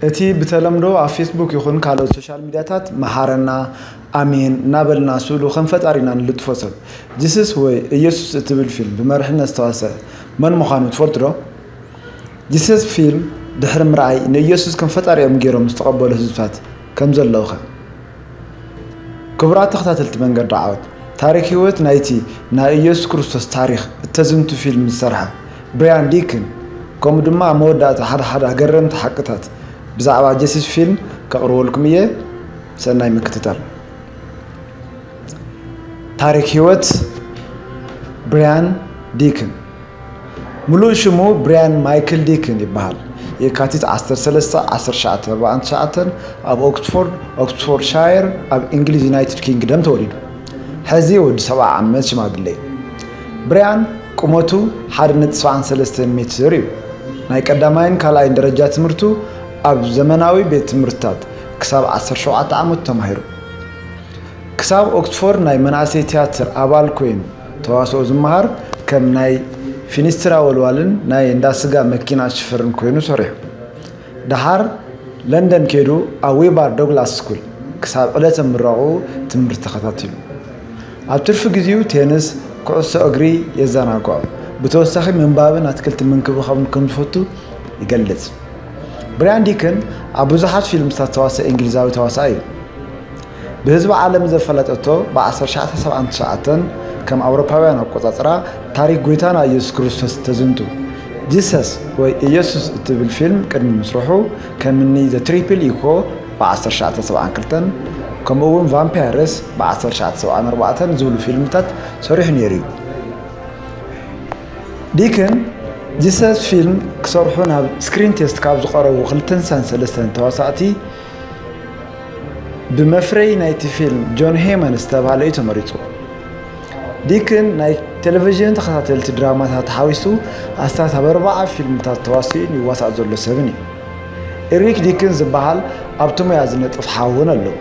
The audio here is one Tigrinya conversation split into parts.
እቲ ብተለምዶ ኣብ ፌስቡክ ይኹን ካልኦት ሶሻል ሚድያታት መሓረና፣ ኣሜን እናበልና ስእሉ ከም ፈጣሪና ንልጥፎ ሰብ፣ ጂሰስ ወይ ኢየሱስ እትብል ፊልም ብመሪሕነት ዝተዋስአ መን ምዃኑ ትፈልጡ ዶ? ጂሰስ ፊልም ድሕሪ ምርኣይ ንኢየሱስ ከም ፈጣሪኦም ገይሮም ዝተቐበሉ ህዝብታት ከም ዘለዉኸ? ክቡራት ተኸታተልቲ መንገዲ ዓወት፣ ታሪኽ ህይወት ናይቲ ናይ ኢየሱስ ክርስቶስ ታሪኽ እተዝንቱ ፊልም ዝሰርሐ ብርያን ዲክን፣ ከምኡ ድማ ኣብ መወዳእታ ሓደ ሓደ ኣገረምቲ ሓቅታት ብዛዕባ ጀስስ ፊልም ከቕርበልኩም እየ። ሰናይ ምክትታል። ታሪኽ ህይወት ብርያን ዲክን። ምሉእ ሽሙ ብርያን ማይክል ዲክን ይበሃል። የካቲት ዓሰርተ ሰለስተ ዓሰርተ ትሽዓተ ኣርባዓን ትሽዓተን ኣብ ኦክስፎርድ፣ ኦክስፎርድሻየር፣ ኣብ እንግሊዝ ዩናይትድ ኪንግደም ተወሊዱ። ሕዚ ወዲ ሰብዓ ዓመት ሽማግለ እዩ። ብርያን ቁመቱ ሓደ ነጥቢ ሰብዓን ሰለስተን ሜትር እዩ። ናይ ቀዳማይን ካልኣይን ደረጃ ትምህርቱ ኣብ ዘመናዊ ቤት ትምህርትታት ክሳብ ዓሰርተ ሸውዓተ ዓመቱ ተማሂሩ። ክሳብ ኦክስፎርድ ናይ መናእሰይ ትያትር ኣባል ኮይኑ ተዋስኦ ዝመሃር፣ ከም ናይ ፊኒስትራ ወልዋልን ናይ እንዳ ስጋ መኪና ሽፈርን ኮይኑ ሰሪሑ። ደሓር ለንደን ከይዱ ኣብ ዊባር ዶግላስ ስኩል ክሳብ ዕለተ ምረቓኡ ትምህርቲ ተኸታቲሉ። ኣብ ትርፊ ግዜኡ ቴንስ፣ ኩዕሶ እግሪ የዘናግዖ። ብተወሳኺ ምንባብን ኣትክልቲ ምንክብኻብን ከም ዝፈቱ ይገልጽ። ብርያን ዲክን ኣብ ብዙሓት ፊልምታት ዝተዋስአ እንግሊዛዊ ተዋሳኣይ እዩ። ብህዝቢ ዓለም ዘፈለጠቶ ብ ዓሰርተ ትሽዓተ ሰብዓን ትሽዓተን ከም ኣውሮፓውያን ኣቆጻጽራ ታሪኽ ጎይታና ኢየሱስ ክርስቶስ ተዝንቱ። ጂሰስ ወይ ኢየሱስ እትብል ፊልም ቅድሚ ምስርሑ ከም እኒ ዘ ትሪፕል ኢኮ ብ ዓሰርተ ትሽዓተ ሰብዓን ክልተን ከምኡ እውን ቫምፓየርስ ብ ዓሰርተ ትሽዓተ ሰብዓን ኣርባዕተን ዝብሉ ፊልምታት ሰሪሑ ነይሩ እዩ። ዲክን ጂሰስ ፊልም ክሰርሑ ናብ ስክሪን ቴስት ካብ ዝቐረቡ ክልተ ሚእትን ሰለስተን ተዋሳእቲ ብመፍረይ ናይቲ ፊልም ጆን ሄመን ዝተባህለ እዩ ተመሪጹ። ዲክን ናይ ቴሌቪዥን ተኸታተልቲ ድራማታት ሓዊሱ ኣስታት ኣብ ኣርባዓ ፊልምታት ተዋሲኡን ይዋሳእ ዘሎ ሰብን እዩ። ኤሪክ ዲክን ዝበሃል ኣብቲ ሞያ ዝነጥፍ ሓውን ኣለዎ።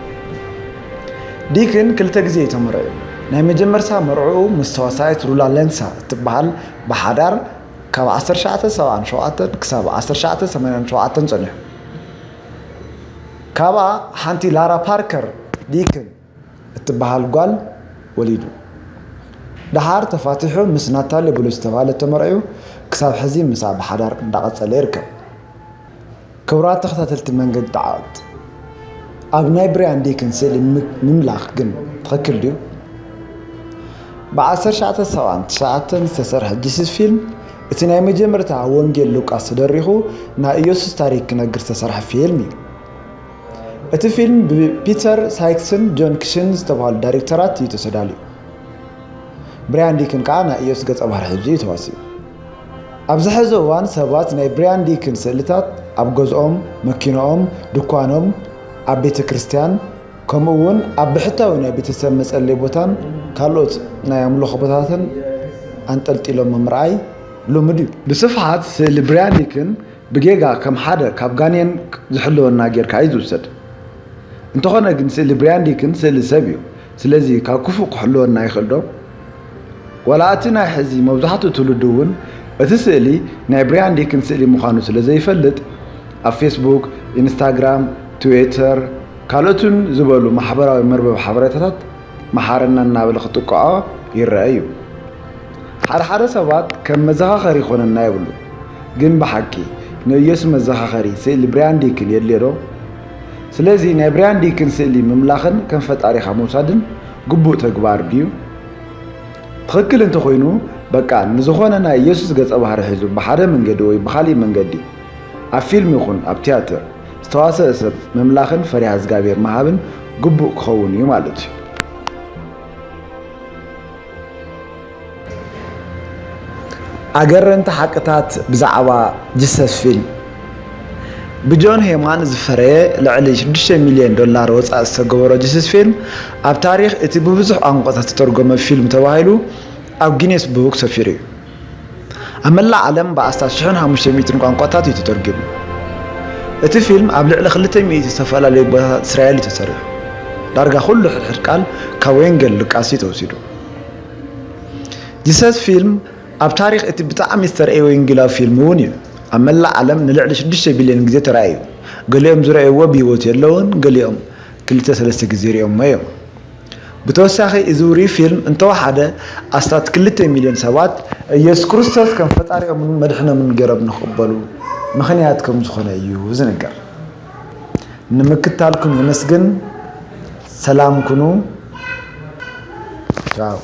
ዲክን ክልተ ግዜ እዩ ተመርዕዩ። ናይ መጀመርታ መርዕኡ ምስ ተዋሳኢት ሩላ ለንሳ እትበሃል ብሓዳር ካብ ዓሰርተ ትሽዓተ ሰብዓን ሸውዓተን ክሳብ ዓሰርተ ትሽዓተ ሰማንያን ሸውዓተን ጸኒሑ። ካብኣ ሓንቲ ላራ ፓርከር ዲክን እትበሃል ጓል ወሊዱ። ደሓር ተፋቲሑ ምስ ናታሊ ብሉስ ዝተባህለት ተመርዕዩ ክሳብ ሕዚ ምስኣ ብሓዳር እንዳቐጸለ ይርከብ። ክቡራት ተኸታተልቲ መንገዲ ዓወት፣ ኣብ ናይ ብርያን ዲክን ስእሊ ም-፣ ምምላኽ ግን ትኽክል ድዩ? ብ ዓሰርተ ትሽዓተ ሰብዓን ትሽዓተን ዝተሰርሐ ጂሰስ ፊልም እቲ ናይ መጀመርታ ወንጌል ሉቃስ ተደሪኹ ናይ ኢየሱስ ታሪኽ ክነግር ዝተሰርሐ ፊልም እዩ። እቲ ፊልም ብፒተር ሳይክስን ጆን ክሽን ዝተባህሉ ዳይሬክተራት እዩ ተሰዳልዩ። ብርያን ዲክን ከኣ ናይ ኢየሱስ ገጸ ባህሪ ሒዙ እዩ ተዋሲኡ። ኣብዚ ሕዚ እዋን ሰባት ናይ ብርያን ዲክን ስእልታት ኣብ ገዝኦም፣ መኪንኦም፣ ድኳኖም፣ ኣብ ቤተ ክርስቲያን፣ ከምኡ እውን ኣብ ብሕታዊ ናይ ቤተሰብ መጸለዪ ቦታን ካልኦት ናይ ኣምልኾ ቦታትን ኣንጠልጢሎሞ ምርኣይ ልሙድ እዩ። ብስፍሓት ስእሊ ብርያን ዲክን ብጌጋ ከም ሓደ ካብ ጋኔን ዝሕልወና ጌርካ እዩ ዝውሰድ። እንተኾነ ግን ስእሊ ብርያን ዲክን ስእሊ ሰብ እዩ። ስለዚ ካብ ክፉእ ክሕልወና ይኽእል ዶ? ዋላ እቲ ናይ ሕዚ መብዛሕትኡ ትውልዲ እውን እቲ ስእሊ ናይ ብርያን ዲክን ስእሊ ምዃኑ ስለ ዘይፈልጥ ኣብ ፌስቡክ፣ ኢንስታግራም፣ ትዊተር ካልኦትን ዝበሉ ማሕበራዊ መርበብ ሓበሬታታት መሓረና እናበለ ክጥቅዖ ይረአ እዩ። ሓደ ሓደ ሰባት ከም መዘኻኸሪ ይኾነና ይብሉ። ግን ብሓቂ ንኢየሱስ መዘኻኸሪ ስእሊ ብርያን ዲክን የድልዮ ዶ? ስለዚ ናይ ብርያን ዲክን ስእሊ ምምላኽን ከም ፈጣሪኻ ምውሳድን ግቡእ ተግባር ድዩ? ትኽክል እንተኾይኑ፣ በቃ ንዝኾነ ናይ ኢየሱስ ገጸ ባህሪ ሒዙ ብሓደ መንገዲ ወይ ብኻሊእ መንገዲ ኣብ ፊልም ይኹን ኣብ ትያትር ዝተዋሰአ ሰብ ምምላኽን ፈሪሃ እግዚኣብሔር ምሃብን ግቡእ ክኸውን እዩ ማለት እዩ። ኣገረምቲ ሓቅታት ብዛዕባ ጅሰስ ፊልም። ብጆን ሄማን ዝፈረየ ልዕሊ ሽዱሽተ ሚልዮን ዶላር ወጻኢ ዝተገበሮ ጅሰስ ፊልም ኣብ ታሪኽ እቲ ብብዙሕ ቋንቋታት ዝተተርጎመ ፊልም ተባሂሉ ኣብ ጊኔስ ቡክ ሰፊሩ እዩ። ኣብ መላእ ዓለም ብኣስታት ሽሕን ሓሙሽተ ሚእትን ቋንቋታት እዩ ተተርጒሙ። እቲ ፊልም ኣብ ልዕሊ ክልተ ሚእቲ ዝተፈላለዩ ቦታታት እስራኤል እዩ ተሰሪሑ። ዳርጋ ኩሉ ሕድሕድ ቃል ካብ ወንጌል ሉቃስ እዩ ተወሲዱ። ጂሰስ ፊልም ኣብ ታሪኽ እቲ ብጣዕሚ ዝተረእየ ወንጌላዊ ፊልም እውን እዩ። ኣብ መላእ ዓለም ንልዕሊ ሽዱሽተ ቢልዮን ግዜ ተራእዩ እዩ። ገሊኦም ዝረኣይዎ ብህይወት የለውን፣ ገሊኦም ክልተ ሰለስተ ግዜ ሪኦሞ እዮም። ብተወሳኺ፣ እዚ ውሩይ ፊልም እንተወሓደ ኣስታት ክልተ ሚልዮን ሰባት ኢየሱስ ክርስቶስ ከም ፈጣሪኦምን መድሕኖምን ገይሮም ንኽቕበሉ ምኽንያት ከም ዝኾነ እዩ ዝንገር። ንምክትታልኩም የመስግን። ሰላም ኩኑ። ቻው።